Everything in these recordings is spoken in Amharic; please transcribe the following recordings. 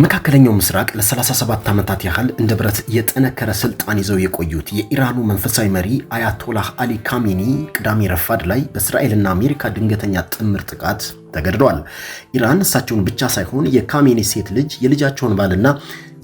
በመካከለኛው ምስራቅ ለ37 ዓመታት ያህል እንደ ብረት የጠነከረ ስልጣን ይዘው የቆዩት የኢራኑ መንፈሳዊ መሪ አያቶላህ አሊ ካሜኒ ቅዳሜ ረፋድ ላይ በእስራኤልና አሜሪካ ድንገተኛ ጥምር ጥቃት ተገድለዋል። ኢራን እሳቸውን ብቻ ሳይሆን የካሜኒ ሴት ልጅ፣ የልጃቸውን ባልና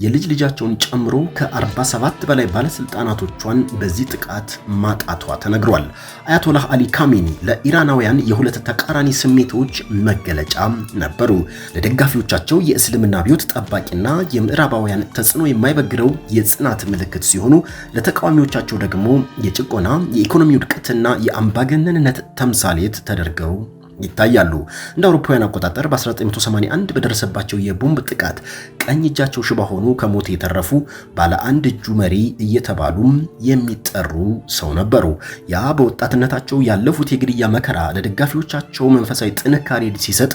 የልጅ ልጃቸውን ጨምሮ ከ47 በላይ ባለስልጣናቶቿን በዚህ ጥቃት ማጣቷ ተነግሯል። አያቶላህ አሊ ካሜኒ ለኢራናውያን የሁለት ተቃራኒ ስሜቶች መገለጫ ነበሩ። ለደጋፊዎቻቸው የእስልምና አብዮት ጠባቂና የምዕራባውያን ተጽዕኖ የማይበግረው የጽናት ምልክት ሲሆኑ፣ ለተቃዋሚዎቻቸው ደግሞ የጭቆና፣ የኢኮኖሚ ውድቀትና የአምባገነንነት ተምሳሌት ተደርገው ይታያሉ። እንደ አውሮፓውያን አቆጣጠር በ1981 በደረሰባቸው የቦምብ ጥቃት ቀኝ እጃቸው ሽባ ሆኖ ከሞት የተረፉ ባለ አንድ እጁ መሪ እየተባሉም የሚጠሩ ሰው ነበሩ። ያ በወጣትነታቸው ያለፉት የግድያ መከራ ለደጋፊዎቻቸው መንፈሳዊ ጥንካሬ ሲሰጥ፣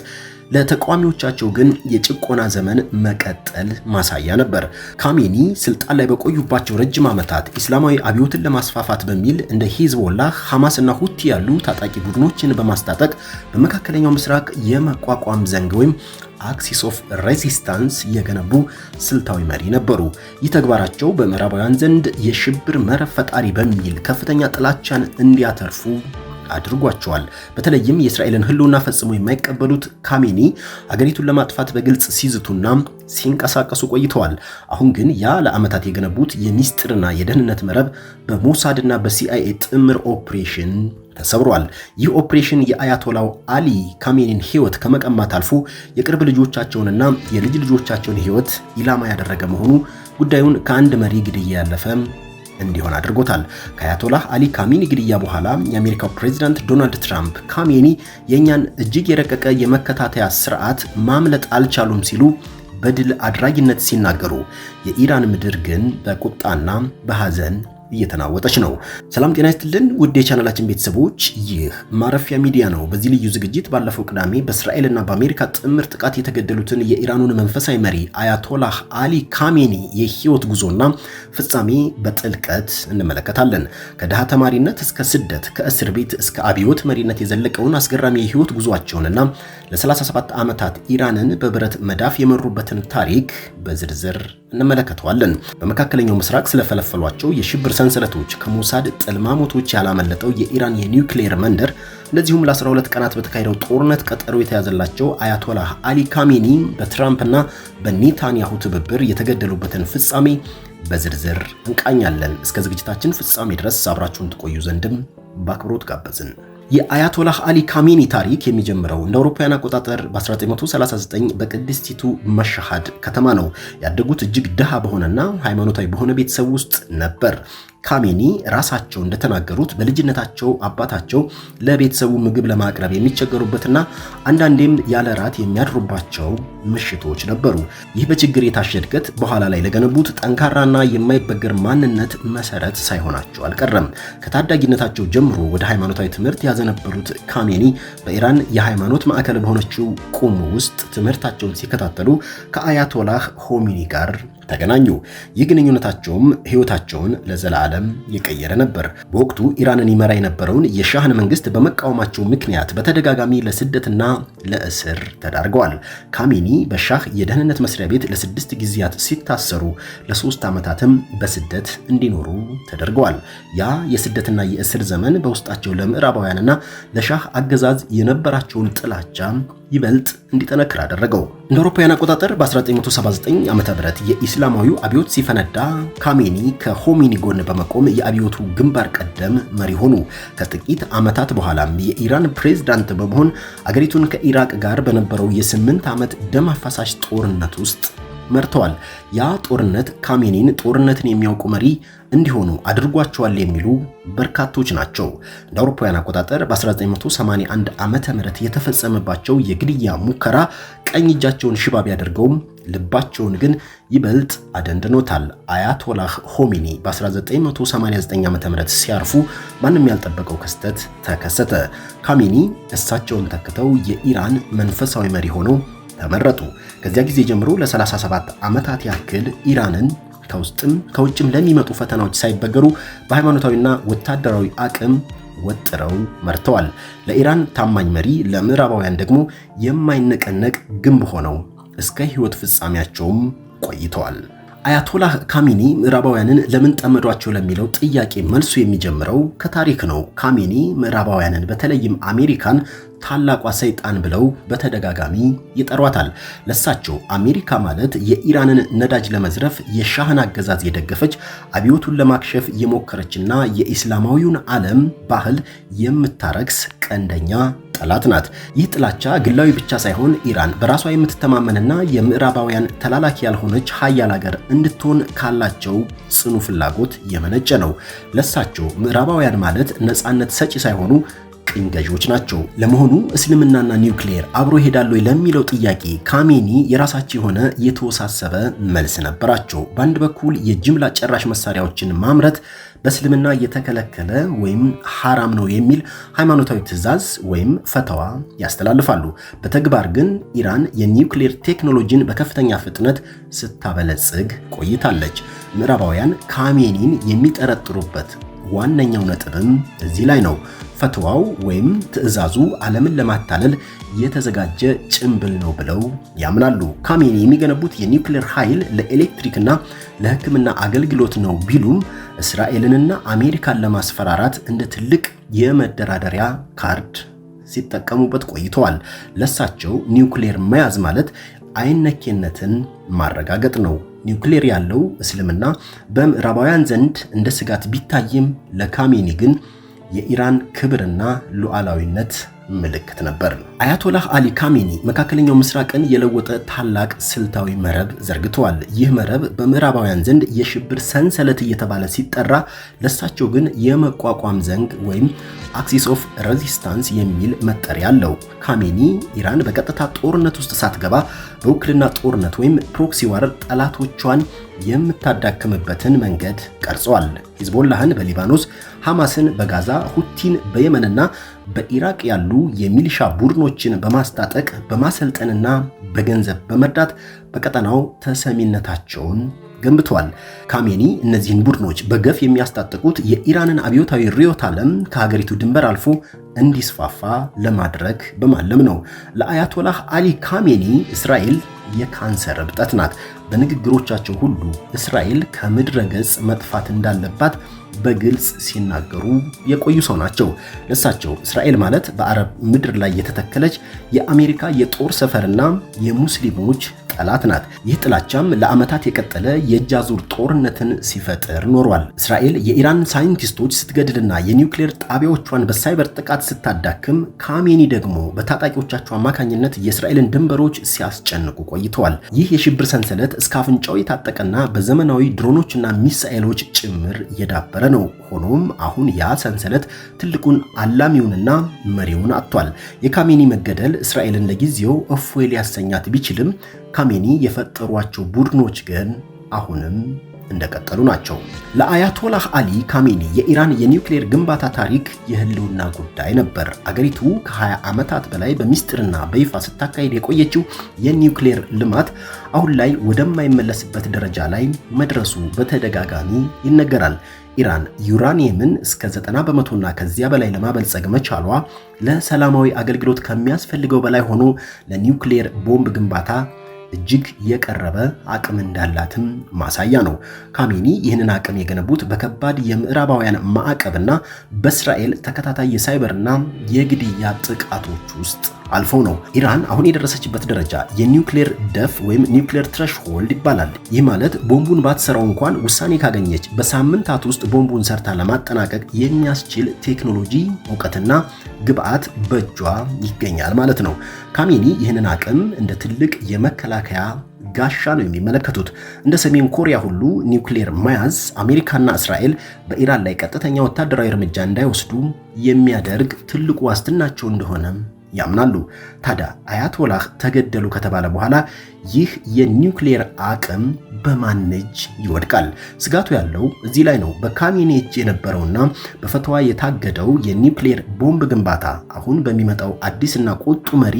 ለተቃዋሚዎቻቸው ግን የጭቆና ዘመን መቀጠል ማሳያ ነበር። ካሜኒ ስልጣን ላይ በቆዩባቸው ረጅም ዓመታት ኢስላማዊ አብዮትን ለማስፋፋት በሚል እንደ ሂዝቦላህ፣ ሐማስ እና ሁቲ ያሉ ታጣቂ ቡድኖችን በማስታጠቅ በመካከለኛው ምስራቅ የመቋቋም ዘንግ ወይም axis of resistance የገነቡ ስልታዊ መሪ ነበሩ። ይህ ተግባራቸው በምዕራባውያን ዘንድ የሽብር መረብ ፈጣሪ በሚል ከፍተኛ ጥላቻን እንዲያተርፉ አድርጓቸዋል። በተለይም የእስራኤልን ሕልውና ፈጽሞ የማይቀበሉት ካሜኒ አገሪቱን ለማጥፋት በግልጽ ሲዝቱና ሲንቀሳቀሱ ቆይተዋል። አሁን ግን ያ ለዓመታት የገነቡት የሚስጥርና የደህንነት መረብ በሞሳድና በሲአይኤ ጥምር ኦፕሬሽን ተሰብሯል። ይህ ኦፕሬሽን የአያቶላው አሊ ካሜኒን ሕይወት ከመቀማት አልፎ የቅርብ ልጆቻቸውንና የልጅ ልጆቻቸውን ሕይወት ኢላማ ያደረገ መሆኑ ጉዳዩን ከአንድ መሪ ግድያ ያለፈ እንዲሆን አድርጎታል። ከአያቶላህ አሊ ካሜኒ ግድያ በኋላ የአሜሪካው ፕሬዚዳንት ዶናልድ ትራምፕ "ካሜኒ የእኛን እጅግ የረቀቀ የመከታተያ ስርዓት ማምለጥ አልቻሉም" ሲሉ በድል አድራጊነት ሲናገሩ፣ የኢራን ምድር ግን በቁጣና በሐዘን እየተናወጠች ነው። ሰላም ጤና ይስጥልን ውድ የቻናላችን ቤተሰቦች፣ ይህ ማረፊያ ሚዲያ ነው። በዚህ ልዩ ዝግጅት ባለፈው ቅዳሜ በእስራኤልና በአሜሪካ ጥምር ጥቃት የተገደሉትን የኢራኑን መንፈሳዊ መሪ አያቶላህ አሊ ካሜኒ የህይወት ጉዞና ፍጻሜ በጥልቀት እንመለከታለን። ከድሃ ተማሪነት እስከ ስደት፣ ከእስር ቤት እስከ አብዮት መሪነት የዘለቀውን አስገራሚ የህይወት ጉዟቸውንና ለ37 ዓመታት ኢራንን በብረት መዳፍ የመሩበትን ታሪክ በዝርዝር እንመለከተዋለን። በመካከለኛው ምስራቅ ስለፈለፈሏቸው የሽብር ሰንሰለቶች፣ ከሞሳድ ጥልማሞቶች ያላመለጠው የኢራን የኒውክሌር መንደር፣ እንደዚሁም ለ12 ቀናት በተካሄደው ጦርነት ቀጠሮ የተያዘላቸው አያቶላህ አሊ ካሜኒ በትራምፕና በኔታንያሁ ትብብር የተገደሉበትን ፍጻሜ በዝርዝር እንቃኛለን። እስከ ዝግጅታችን ፍጻሜ ድረስ አብራችሁን ትቆዩ ዘንድም በአክብሮት ጋበዝን። የአያቶላህ አሊ ካሜኒ ታሪክ የሚጀምረው እንደ አውሮፓውያን አቆጣጠር በ1939 በቅድስቲቱ መሻሃድ ከተማ ነው። ያደጉት እጅግ ድሃ በሆነና ሃይማኖታዊ በሆነ ቤተሰብ ውስጥ ነበር። ካሜኒ ራሳቸው እንደተናገሩት በልጅነታቸው አባታቸው ለቤተሰቡ ምግብ ለማቅረብ የሚቸገሩበትና አንዳንዴም ያለ ራት የሚያድሩባቸው ምሽቶች ነበሩ። ይህ በችግር የታሸ እድገት በኋላ ላይ ለገነቡት ጠንካራና የማይበገር ማንነት መሰረት ሳይሆናቸው አልቀረም። ከታዳጊነታቸው ጀምሮ ወደ ሃይማኖታዊ ትምህርት ያዘነበሉት ካሜኒ በኢራን የሃይማኖት ማዕከል በሆነችው ቁም ውስጥ ትምህርታቸውን ሲከታተሉ ከአያቶላህ ሆሚኒ ጋር ተገናኙ። ይህ ግንኙነታቸውም ሕይወታቸውን ለዘላለም የቀየረ ነበር። በወቅቱ ኢራንን ይመራ የነበረውን የሻህን መንግስት በመቃወማቸው ምክንያት በተደጋጋሚ ለስደትና ለእስር ተዳርገዋል። ካሜኒ በሻህ የደህንነት መስሪያ ቤት ለ6 ጊዜያት ሲታሰሩ ለ3 ዓመታትም በስደት እንዲኖሩ ተደርገዋል። ያ የስደትና የእስር ዘመን በውስጣቸው ለምዕራባውያንና ለሻህ አገዛዝ የነበራቸውን ጥላቻ ይበልጥ እንዲጠነክር አደረገው። እንደ አውሮፓውያን አቆጣጠር በ1979 ዓ.ም የኢስላማዊው አብዮት ሲፈነዳ ካሜኒ ከሆሚኒ ጎን በመቆም የአብዮቱ ግንባር ቀደም መሪ ሆኑ። ከጥቂት ዓመታት በኋላም የኢራን ፕሬዝዳንት በመሆን አገሪቱን ከኢራቅ ጋር በነበረው የ8 ዓመት ደም አፋሳሽ ጦርነት ውስጥ መርተዋል። ያ ጦርነት ካሜኒን ጦርነትን የሚያውቁ መሪ እንዲሆኑ አድርጓቸዋል የሚሉ በርካቶች ናቸው። እንደ አውሮፓውያን አቆጣጠር በ1981 ዓመተ ምህረት የተፈጸመባቸው የግድያ ሙከራ ቀኝ እጃቸውን ሽባ ቢያደርገውም ልባቸውን ግን ይበልጥ አደንድኖታል። አያቶላህ ሆሚኒ በ1989 ዓ.ም ሲያርፉ ማንም ያልጠበቀው ክስተት ተከሰተ። ካሜኒ እሳቸውን ተክተው የኢራን መንፈሳዊ መሪ ሆነው ተመረጡ። ከዚያ ጊዜ ጀምሮ ለ37 ዓመታት ያክል ኢራንን ከውስጥም ከውጭም ለሚመጡ ፈተናዎች ሳይበገሩ በሃይማኖታዊና ወታደራዊ አቅም ወጥረው መርተዋል። ለኢራን ታማኝ መሪ፣ ለምዕራባውያን ደግሞ የማይነቀነቅ ግንብ ሆነው እስከ ሕይወት ፍጻሜያቸውም ቆይተዋል። አያቶላህ ካሚኒ ምዕራባውያንን ለምን ጠመዷቸው ለሚለው ጥያቄ መልሱ የሚጀምረው ከታሪክ ነው። ካሚኒ ምዕራባውያንን በተለይም አሜሪካን ታላቋ ሰይጣን ብለው በተደጋጋሚ ይጠሯታል። ለሳቸው አሜሪካ ማለት የኢራንን ነዳጅ ለመዝረፍ የሻህን አገዛዝ የደገፈች፣ አብዮቱን ለማክሸፍ የሞከረችና የኢስላማዊውን ዓለም ባህል የምታረክስ ቀንደኛ ጠላት ናት። ይህ ጥላቻ ግላዊ ብቻ ሳይሆን ኢራን በራሷ የምትተማመንና የምዕራባውያን ተላላኪ ያልሆነች ሀያል ሀገር እንድትሆን ካላቸው ጽኑ ፍላጎት የመነጨ ነው። ለሳቸው ምዕራባውያን ማለት ነፃነት ሰጪ ሳይሆኑ ቅኝ ገዢዎች ናቸው። ለመሆኑ እስልምናና ኒውክሌር አብሮ ይሄዳሉ ለሚለው ጥያቄ ካሜኒ የራሳቸው የሆነ የተወሳሰበ መልስ ነበራቸው። በአንድ በኩል የጅምላ ጨራሽ መሳሪያዎችን ማምረት በእስልምና የተከለከለ ወይም ሐራም ነው የሚል ሃይማኖታዊ ትዕዛዝ ወይም ፈተዋ ያስተላልፋሉ። በተግባር ግን ኢራን የኒውክሌር ቴክኖሎጂን በከፍተኛ ፍጥነት ስታበለጽግ ቆይታለች። ምዕራባውያን ካሜኒን የሚጠረጥሩበት ዋነኛው ነጥብም እዚህ ላይ ነው። ፈትዋው ወይም ትዕዛዙ ዓለምን ለማታለል የተዘጋጀ ጭምብል ነው ብለው ያምናሉ። ካሜኒ የሚገነቡት የኒውክሌር ኃይል ለኤሌክትሪክና ለሕክምና አገልግሎት ነው ቢሉም እስራኤልንና አሜሪካን ለማስፈራራት እንደ ትልቅ የመደራደሪያ ካርድ ሲጠቀሙበት ቆይተዋል። ለሳቸው ኒውክሌር መያዝ ማለት አይነኬነትን ማረጋገጥ ነው። ኒውክሌር ያለው እስልምና በምዕራባውያን ዘንድ እንደ ስጋት ቢታይም ለካሜኒ ግን የኢራን ክብርና ሉዓላዊነት ምልክት ነበር። አያቶላህ አሊ ካሜኒ መካከለኛው ምስራቅን የለወጠ ታላቅ ስልታዊ መረብ ዘርግተዋል። ይህ መረብ በምዕራባውያን ዘንድ የሽብር ሰንሰለት እየተባለ ሲጠራ፣ ለሳቸው ግን የመቋቋም ዘንግ ወይም axis of resistance የሚል መጠሪያ አለው። ካሜኒ ኢራን በቀጥታ ጦርነት ውስጥ ሳትገባ በውክልና ጦርነት ወይም proxy war ጠላቶቿን የምታዳክምበትን መንገድ ቀርጸዋል። ሂዝቦላህን በሊባኖስ፣ ሐማስን በጋዛ፣ ሁቲን በየመንና በኢራቅ ያሉ የሚሊሻ ቡድኖችን በማስታጠቅ፣ በማሰልጠንና በገንዘብ በመርዳት በቀጠናው ተሰሚነታቸውን ገንብተዋል። ካሜኒ እነዚህን ቡድኖች በገፍ የሚያስታጥቁት የኢራንን አብዮታዊ ርዕዮተ ዓለም ከሀገሪቱ ድንበር አልፎ እንዲስፋፋ ለማድረግ በማለም ነው። ለአያቶላህ አሊ ካሜኒ እስራኤል የካንሰር እብጠት ናት። በንግግሮቻቸው ሁሉ እስራኤል ከምድረ ገጽ መጥፋት እንዳለባት በግልጽ ሲናገሩ የቆዩ ሰው ናቸው። ለሳቸው እስራኤል ማለት በአረብ ምድር ላይ የተተከለች የአሜሪካ የጦር ሰፈርና የሙስሊሞች ጠላት ናት። ይህ ጥላቻም ለዓመታት የቀጠለ የእጅ አዙር ጦርነትን ሲፈጥር ኖሯል። እስራኤል የኢራን ሳይንቲስቶች ስትገድልና የኒውክሌር ጣቢያዎቿን በሳይበር ጥቃት ስታዳክም፣ ካሜኒ ደግሞ በታጣቂዎቻቸው አማካኝነት የእስራኤልን ድንበሮች ሲያስጨንቁ ቆይተዋል። ይህ የሽብር ሰንሰለት እስከ አፍንጫው የታጠቀና በዘመናዊ ድሮኖችና ሚሳኤሎች ጭምር የዳበረ ነው። ሆኖም አሁን ያ ሰንሰለት ትልቁን አላሚውንና መሪውን አጥቷል። የካሜኒ መገደል እስራኤልን ለጊዜው እፎይ ሊያሰኛት ቢችልም ካሜኒ የፈጠሯቸው ቡድኖች ግን አሁንም እንደቀጠሉ ናቸው። ለአያቶላህ አሊ ካሜኒ የኢራን የኒውክሌር ግንባታ ታሪክ የህልውና ጉዳይ ነበር። አገሪቱ ከ20 ዓመታት በላይ በሚስጥርና በይፋ ስታካሂድ የቆየችው የኒውክሌር ልማት አሁን ላይ ወደማይመለስበት ደረጃ ላይ መድረሱ በተደጋጋሚ ይነገራል። ኢራን ዩራኒየምን እስከ 90% ከዚያ በላይ ለማበልጸግ መቻሏ ለሰላማዊ አገልግሎት ከሚያስፈልገው በላይ ሆኖ ለኒውክሌር ቦምብ ግንባታ እጅግ የቀረበ አቅም እንዳላትም ማሳያ ነው። ካሜኒ ይህንን አቅም የገነቡት በከባድ የምዕራባውያን ማዕቀብና በእስራኤል ተከታታይ የሳይበርና የግድያ ጥቃቶች ውስጥ አልፈው ነው። ኢራን አሁን የደረሰችበት ደረጃ የኒውክሌር ደፍ ወይም nuclear threshold ይባላል። ይህ ማለት ቦምቡን ባትሰራው እንኳን ውሳኔ ካገኘች በሳምንታት ውስጥ ቦምቡን ሰርታ ለማጠናቀቅ የሚያስችል ቴክኖሎጂ፣ እውቀትና ግብዓት በእጇ ይገኛል ማለት ነው። ካሜኒ ይህንን አቅም እንደ ትልቅ የመከላከያ ጋሻ ነው የሚመለከቱት። እንደ ሰሜን ኮሪያ ሁሉ ኒውክሌር መያዝ አሜሪካና እስራኤል በኢራን ላይ ቀጥተኛ ወታደራዊ እርምጃ እንዳይወስዱ የሚያደርግ ትልቁ ዋስትናቸው እንደሆነ ያምናሉ። ታዲያ አያቶላህ ተገደሉ ከተባለ በኋላ ይህ የኒውክሌር አቅም በማን እጅ ይወድቃል? ስጋቱ ያለው እዚህ ላይ ነው። በካሜኒ እጅ የነበረውና በፈትዋ የታገደው የኒውክሌር ቦምብ ግንባታ አሁን በሚመጣው አዲስና ቁጡ መሪ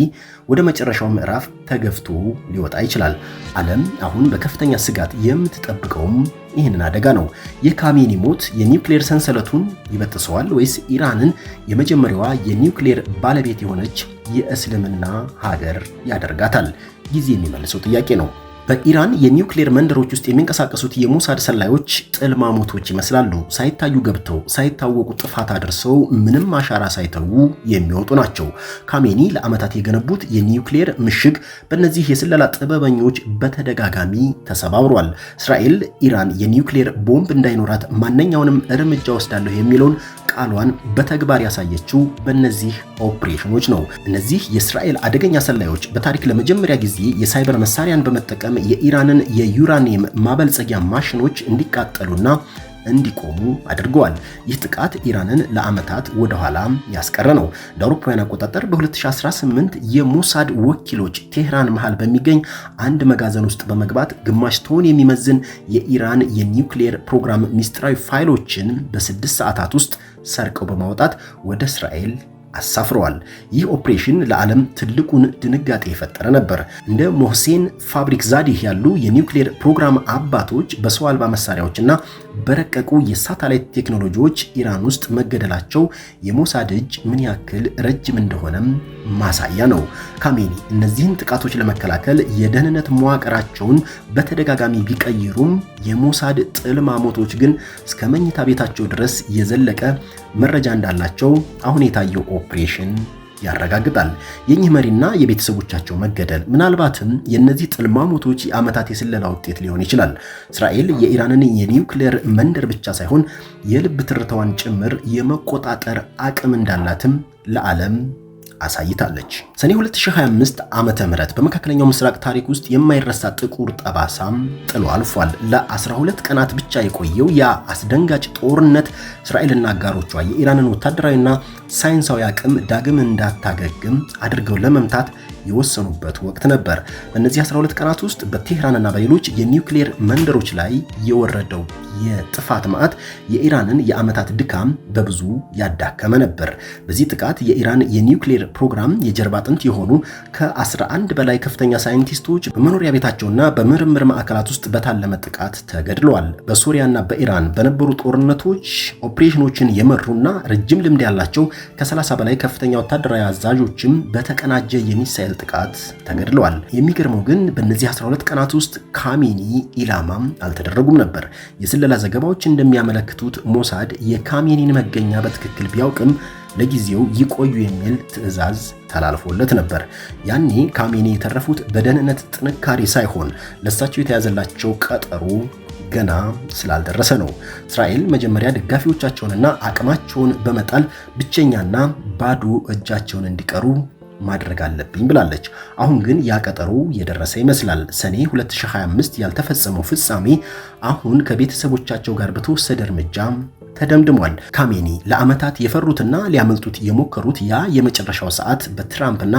ወደ መጨረሻው ምዕራፍ ተገፍቶ ሊወጣ ይችላል። ዓለም አሁን በከፍተኛ ስጋት የምትጠብቀውም ይህንን አደጋ ነው። የካሜኒ ሞት የኒውክሌር ሰንሰለቱን ይበጥሰዋል ወይስ ኢራንን የመጀመሪያዋ የኒውክሌር ባለቤት የሆነች የእስልምና ሀገር ያደርጋታል? ጊዜ የሚመልሰው ጥያቄ ነው። በኢራን የኒውክሌር መንደሮች ውስጥ የሚንቀሳቀሱት የሞሳድ ሰላዮች ጥልማሞቶች ይመስላሉ። ሳይታዩ ገብተው ሳይታወቁ ጥፋት አድርሰው ምንም አሻራ ሳይተዉ የሚወጡ ናቸው። ካሜኒ ለዓመታት የገነቡት የኒውክሌር ምሽግ በእነዚህ የስለላ ጥበበኞች በተደጋጋሚ ተሰባብሯል። እስራኤል ኢራን የኒውክሌር ቦምብ እንዳይኖራት ማንኛውንም እርምጃ ወስዳለሁ የሚለውን ቃሏን በተግባር ያሳየችው በእነዚህ ኦፕሬሽኖች ነው። እነዚህ የእስራኤል አደገኛ ሰላዮች በታሪክ ለመጀመሪያ ጊዜ የሳይበር መሳሪያን በመጠቀም የኢራንን የዩራኒየም ማበልጸጊያ ማሽኖች እንዲቃጠሉና እንዲቆሙ አድርገዋል። ይህ ጥቃት ኢራንን ለዓመታት ወደኋላ ያስቀረ ነው። እንደ አውሮፓውያን አቆጣጠር በ2018 የሞሳድ ወኪሎች ቴህራን መሃል በሚገኝ አንድ መጋዘን ውስጥ በመግባት ግማሽ ቶን የሚመዝን የኢራን የኒውክሌር ፕሮግራም ሚስጥራዊ ፋይሎችን በ6 ሰዓታት ውስጥ ሰርቀው በማውጣት ወደ እስራኤል አሳፍረዋል። ይህ ኦፕሬሽን ለዓለም ትልቁን ድንጋጤ የፈጠረ ነበር። እንደ ሞህሴን ፋብሪክ ዛዲህ ያሉ የኒውክሌር ፕሮግራም አባቶች በሰው አልባ መሳሪያዎችና በረቀቁ የሳተላይት ቴክኖሎጂዎች ኢራን ውስጥ መገደላቸው የሞሳድ እጅ ምን ያክል ረጅም እንደሆነም ማሳያ ነው። ካሜኒ እነዚህን ጥቃቶች ለመከላከል የደህንነት መዋቅራቸውን በተደጋጋሚ ቢቀይሩም የሞሳድ ጥልማሞቶች ግን እስከ መኝታ ቤታቸው ድረስ የዘለቀ መረጃ እንዳላቸው አሁን የታየው ኦፕሬሽን ያረጋግጣል። የእኚህ መሪና የቤተሰቦቻቸው መገደል ምናልባትም የእነዚህ ጥልማሞቶች የዓመታት የስለላ ውጤት ሊሆን ይችላል። እስራኤል የኢራንን የኒውክሌር መንደር ብቻ ሳይሆን የልብ ትርታዋን ጭምር የመቆጣጠር አቅም እንዳላትም ለዓለም አሳይታለች። ሰኔ 2025 ዓመተ ምህረት በመካከለኛው ምስራቅ ታሪክ ውስጥ የማይረሳ ጥቁር ጠባሳም ጥሎ አልፏል። ለ12 ቀናት ብቻ የቆየው ያ አስደንጋጭ ጦርነት እስራኤልና አጋሮቿ የኢራንን ወታደራዊና ሳይንሳዊ አቅም ዳግም እንዳታገግም አድርገው ለመምታት የወሰኑበት ወቅት ነበር። በእነዚህ 12 ቀናት ውስጥ በቴህራንና በሌሎች የኒውክሌር መንደሮች ላይ የወረደው የጥፋት መዓት የኢራንን የዓመታት ድካም በብዙ ያዳከመ ነበር። በዚህ ጥቃት የኢራን የኒውክሌር ፕሮግራም የጀርባ አጥንት የሆኑ ከ11 በላይ ከፍተኛ ሳይንቲስቶች በመኖሪያ ቤታቸውና በምርምር ማዕከላት ውስጥ በታለመ ጥቃት ተገድለዋል። በሶሪያና በኢራን በነበሩ ጦርነቶች ኦፕሬሽኖችን የመሩና ረጅም ልምድ ያላቸው ከ30 በላይ ከፍተኛ ወታደራዊ አዛዦችም በተቀናጀ የሚሳኤል ጥቃት ተገድለዋል። የሚገርመው ግን በእነዚህ 12 ቀናት ውስጥ ካሜኒ ኢላማም አልተደረጉም ነበር። የስለላ ዘገባዎች እንደሚያመለክቱት ሞሳድ የካሜኒን መገኛ በትክክል ቢያውቅም ለጊዜው ይቆዩ የሚል ትዕዛዝ ተላልፎለት ነበር። ያኔ ካሜኒ የተረፉት በደህንነት ጥንካሬ ሳይሆን ለእሳቸው የተያዘላቸው ቀጠሮ ገና ስላልደረሰ ነው። እስራኤል መጀመሪያ ደጋፊዎቻቸውንና አቅማቸውን በመጣል ብቸኛና ባዶ እጃቸውን እንዲቀሩ ማድረግ አለብኝ ብላለች። አሁን ግን ያ ቀጠሮ የደረሰ ይመስላል። ሰኔ 2025 ያልተፈጸመው ፍጻሜ አሁን ከቤተሰቦቻቸው ጋር በተወሰደ እርምጃ ተደምድሟል። ካሜኒ ለዓመታት የፈሩትና ሊያመልጡት የሞከሩት ያ የመጨረሻው ሰዓት በትራምፕና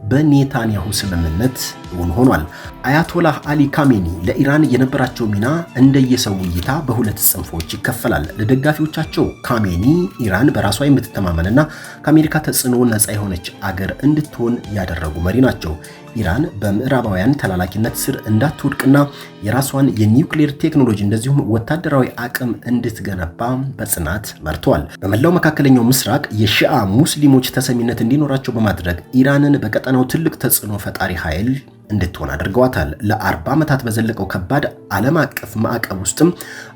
በኔታንያሁ ስምምነት እውን ሆኗል። አያቶላህ አሊ ካሜኒ ለኢራን የነበራቸው ሚና እንደየሰው እይታ በሁለት ጽንፎች ይከፈላል። ለደጋፊዎቻቸው ካሜኒ ኢራን በራሷ የምትተማመንና ከአሜሪካ ተጽዕኖ ነፃ የሆነች አገር እንድትሆን ያደረጉ መሪ ናቸው። ኢራን በምዕራባውያን ተላላኪነት ስር እንዳትወድቅና የራሷን የኒውክሌር ቴክኖሎጂ እንደዚሁም ወታደራዊ አቅም እንድትገነባ በጽናት መርተዋል። በመላው መካከለኛው ምስራቅ የሺአ ሙስሊሞች ተሰሚነት እንዲኖራቸው በማድረግ ኢራንን በቀጠናው ትልቅ ተጽዕኖ ፈጣሪ ኃይል እንድትሆን አድርገዋታል። ለ40 ዓመታት በዘለቀው ከባድ ዓለም አቀፍ ማዕቀብ ውስጥም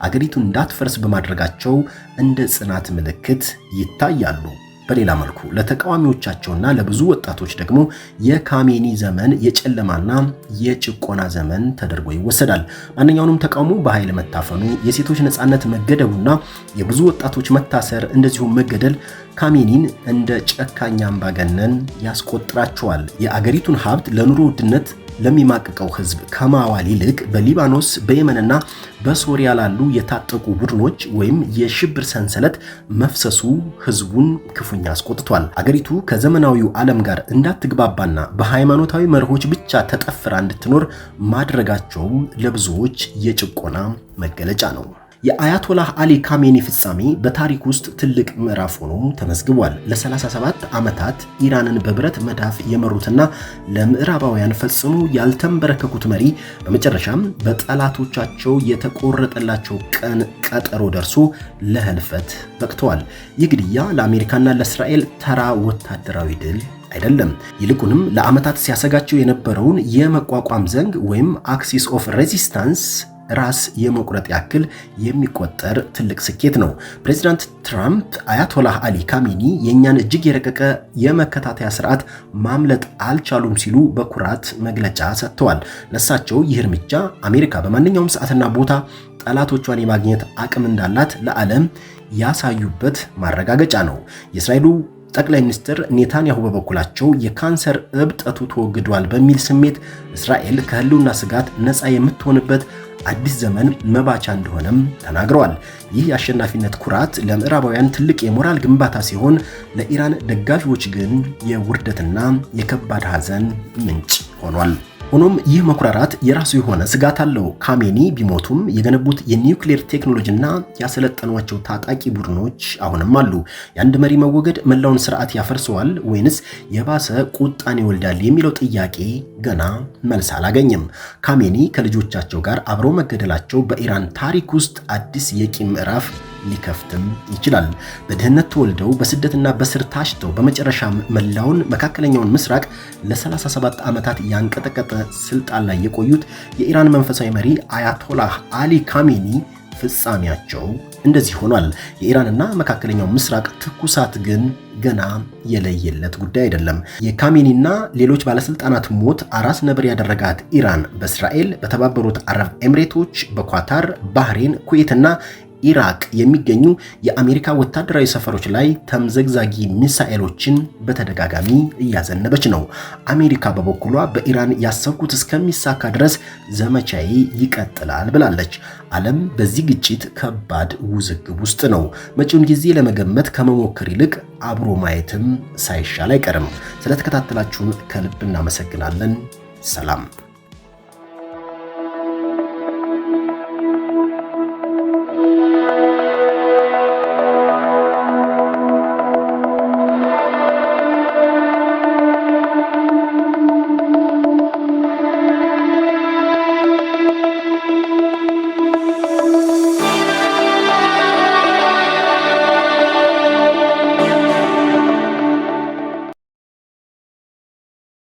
አገሪቱ እንዳትፈርስ በማድረጋቸው እንደ ጽናት ምልክት ይታያሉ። በሌላ መልኩ ለተቃዋሚዎቻቸውና ለብዙ ወጣቶች ደግሞ የካሜኒ ዘመን የጨለማና የጭቆና ዘመን ተደርጎ ይወሰዳል። ማንኛውንም ተቃውሞ በኃይል መታፈኑ፣ የሴቶች ነፃነት መገደቡና የብዙ ወጣቶች መታሰር እንደዚሁም መገደል ካሜኒን እንደ ጨካኝ አምባገነን ያስቆጥራቸዋል። የአገሪቱን ሀብት ለኑሮ ውድነት ለሚማቅቀው ህዝብ ከማዋል ይልቅ በሊባኖስ፣ በየመንና በሶሪያ ላሉ የታጠቁ ቡድኖች ወይም የሽብር ሰንሰለት መፍሰሱ ህዝቡን ክፉኛ አስቆጥቷል። አገሪቱ ከዘመናዊው ዓለም ጋር እንዳትግባባና በሃይማኖታዊ መርሆች ብቻ ተጠፍራ እንድትኖር ማድረጋቸውም ለብዙዎች የጭቆና መገለጫ ነው። የአያቶላህ አሊ ካሜኒ ፍጻሜ በታሪክ ውስጥ ትልቅ ምዕራፍ ሆኖ ተመዝግቧል። ለ37 ዓመታት ኢራንን በብረት መዳፍ የመሩትና ለምዕራባውያን ፈጽሞ ያልተንበረከኩት መሪ በመጨረሻም በጠላቶቻቸው የተቆረጠላቸው ቀን ቀጠሮ ደርሶ ለህልፈት በቅተዋል። ይህ ግድያ ለአሜሪካና ለእስራኤል ተራ ወታደራዊ ድል አይደለም። ይልቁንም ለዓመታት ሲያሰጋቸው የነበረውን የመቋቋም ዘንግ ወይም axis of resistance ራስ የመቁረጥ ያክል የሚቆጠር ትልቅ ስኬት ነው። ፕሬዚዳንት ትራምፕ አያቶላህ አሊ ካሜኒ የእኛን እጅግ የረቀቀ የመከታተያ ስርዓት ማምለጥ አልቻሉም ሲሉ በኩራት መግለጫ ሰጥተዋል። ለሳቸው ይህ እርምጃ አሜሪካ በማንኛውም ሰዓትና ቦታ ጠላቶቿን የማግኘት አቅም እንዳላት ለዓለም ያሳዩበት ማረጋገጫ ነው። የእስራኤሉ ጠቅላይ ሚኒስትር ኔታንያሁ በበኩላቸው የካንሰር እብጠቱ ተወግዷል በሚል ስሜት እስራኤል ከህልውና ስጋት ነፃ የምትሆንበት አዲስ ዘመን መባቻ እንደሆነም ተናግረዋል። ይህ የአሸናፊነት ኩራት ለምዕራባውያን ትልቅ የሞራል ግንባታ ሲሆን፣ ለኢራን ደጋፊዎች ግን የውርደትና የከባድ ሐዘን ምንጭ ሆኗል። ሆኖም ይህ መኩራራት የራሱ የሆነ ስጋት አለው። ካሜኒ ቢሞቱም የገነቡት የኒውክሌር ቴክኖሎጂና ያሰለጠኗቸው ታጣቂ ቡድኖች አሁንም አሉ። የአንድ መሪ መወገድ መላውን ስርዓት ያፈርሰዋል ወይንስ የባሰ ቁጣን ይወልዳል የሚለው ጥያቄ ገና መልስ አላገኘም። ካሜኒ ከልጆቻቸው ጋር አብረው መገደላቸው በኢራን ታሪክ ውስጥ አዲስ የቂም ምዕራፍ ሊከፍትም ይችላል። በድህነት ተወልደው፣ በስደትና በስር ታሽተው፣ በመጨረሻም መላውን መካከለኛውን ምስራቅ ለ37 ዓመታት ያንቀጠቀጠ ስልጣን ላይ የቆዩት የኢራን መንፈሳዊ መሪ አያቶላህ አሊ ካሜኒ ፍጻሜያቸው እንደዚህ ሆኗል። የኢራንና መካከለኛው ምስራቅ ትኩሳት ግን ገና የለየለት ጉዳይ አይደለም። የካሜኒና ሌሎች ባለስልጣናት ሞት አራስ ነብር ያደረጋት ኢራን በእስራኤል፣ በተባበሩት አረብ ኤምሬቶች፣ በኳታር፣ ባህሬን፣ ኩዌትና ኢራቅ የሚገኙ የአሜሪካ ወታደራዊ ሰፈሮች ላይ ተምዘግዛጊ ሚሳኤሎችን በተደጋጋሚ እያዘነበች ነው። አሜሪካ በበኩሏ በኢራን ያሰብኩት እስከሚሳካ ድረስ ዘመቻዬ ይቀጥላል ብላለች። ዓለም በዚህ ግጭት ከባድ ውዝግብ ውስጥ ነው። መጪውን ጊዜ ለመገመት ከመሞከር ይልቅ አብሮ ማየትም ሳይሻል አይቀርም። ስለተከታተላችሁን ከልብ እናመሰግናለን። ሰላም።